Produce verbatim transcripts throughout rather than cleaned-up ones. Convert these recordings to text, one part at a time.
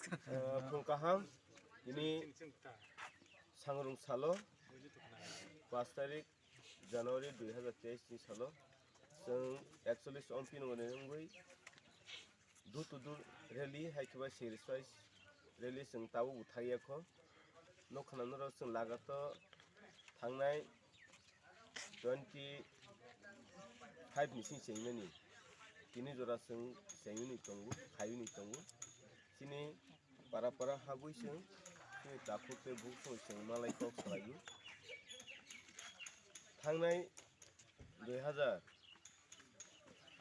Eh, phung kaham, tini sangrung salo, pas tarik January dui hazar teis ni salo, chwng ekchollish ompin wngwi door to door rally hai khe ba singri swai rally chwng tabuk bo thangya kho. Nokha nang norok chwng lagato thangnai twenty five ni sing chengmani. Tini jora chwng chengmani tongo, khaiwini tongo. Chini para para habwi chwng, chini takhuk tei bukhuk chwng malai kok salaio. Thangnai dui hazar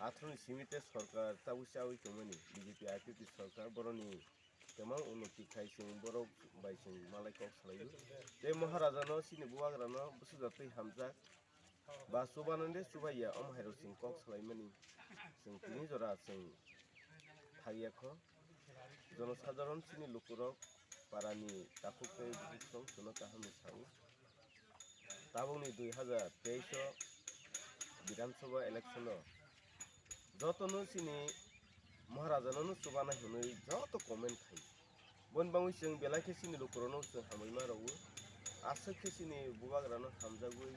athro ni simi tei sorkar tabuk chawi tongmani B J P I P F T sorkar boroni kwbang unnoti khai chwng borok bai chwng malai kok salaio. Tei Maharaja no chini bubagra no bwswk jatwi hamjak ba chubanande chubaiya omo hai rok chwng kok salaimani chwng tini jora chwng thangya kho. Jonosadharon chini lukurok parani takhuk tei bukhuk song chwngno kaham ni sao. Tabukni dui hazar teis o Bidhan Sabha election o jotono chini Maharaja no chubana hinwi joto comment khai. Boni bangwi chwng belai khe chini lukurokno chwng hamwi ma rwo. Aswk khe chini bubagrano hamjagwi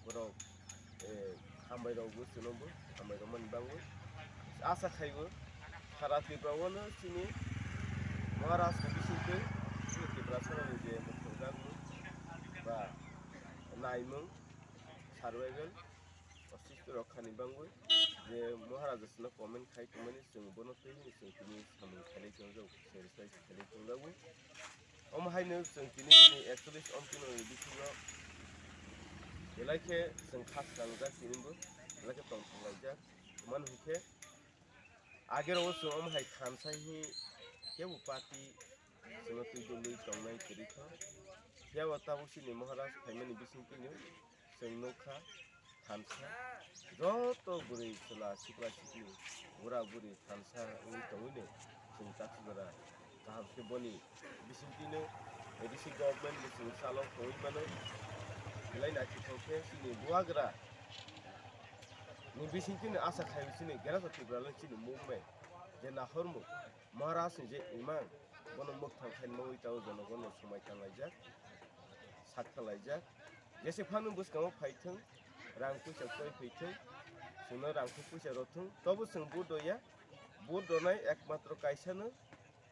borok, eh, hambai rokbo chwngno bo hambai rwmani bangwi asa khaibo. Sara Tripura o no chini Maharaj ni bisingtwi chini Tiprasarokni je mwkhwrwngjakmung ba naimung survival Osisty rok khani bangwi je Maharaja sino comment khai tongmani chwng bono twi hwnwi chwng tini samung khailai tongjak, sacrifice khailai tongjagwi. Omo haino chwng tini chini ekchollish ompino ni bisingo belai khe chwng kha swnamjak tini bo belai khe tongthok laijak. Mano hinkhe agero chwng omo hai thansa hi kebo party chwngno twi dulwi tongnai kwrwi kha. Phiya bo tabuk chini Maharaj phaimani bisingtwino chwng nukha thansa joto bwrwi chwla sikla sikli bura buri thansa wngwi tongwino chwng takhuk jora kaham khe boni bisingtwino A D C government ni chwng chalo tongwi mano. Belai naithok khe chini bubagra ni bisingtwino asa khai chini Gerasa Tripura le chini movement je nahormung Maharaj ni je imang bono mwkhang khainwi tao jonogono swmai tanglaijak, sak tanglaijak. Jese phano bwskango phaithwng, rang puisa koi phaithwng, chwngno rang puisa rothwng, tobo chwng vote roya, vote ronai ekmatro kaisano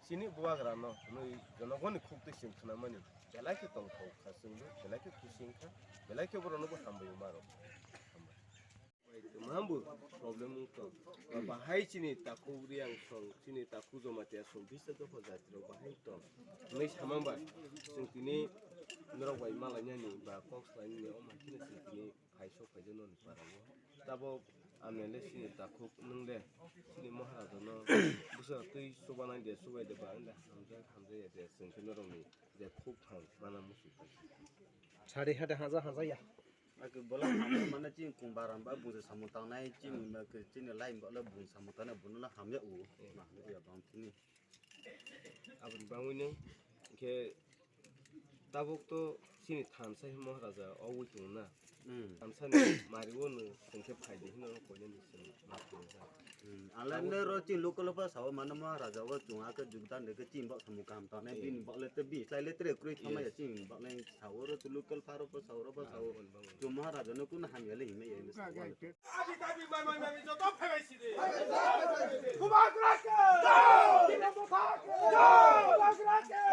chini bubagrano hwnwi jonogoni khuktwi chwng khnamani belai khe tongthok kha chwngbo, belai khe khusi wngkha, belai khe borokno bo hambai ma rw. Tongma bo problem wng tong. Ba bahai chini takhuk Riang song, chini takhuk Jamatia song, bisa dopha jati rok bahai tong. Hwnwi sama ba, chwng tini norok bai malainani ba kok salainani o mankhe chwng tini phai sok phaijak noni para o. Tabok M L A chini takhuk nwng le chini Maharaja no bwswk twi chubanai de, chubai de ba wng de hamjak hamjak ya de chwng khe norok ni je khuk thang mana muchung. Sari hade haja haja ya. Ake bola hamya mane chini kung baram ba bungsa samung tangnai chini ma ke chini lai ba le bung samung tangnai bono la hamya u. Ma hamya ya bang chini. Aboni bangwi no ke tabuk to chini thansa hi Maharaja o wi tung na. Hmm. Thansa ni mari o no tengke phai de hino ko ni sini ma tung ja. Hmm. Ala ne ro chini local pa sawa mane Maharaja o chung ake jugdan de ke chini ba samung kam tangnai bini ba le te bi slai le tre kroi thama ya chini ba le sawa ro local pa ro pa sawa ro pa sawa. Chung Maharaja no kun hamya le hime ya ni sawa. Abi tabi mai mai mai joto phailai sidi. Bubagra ke! Bubagra ke! Bubagra ke!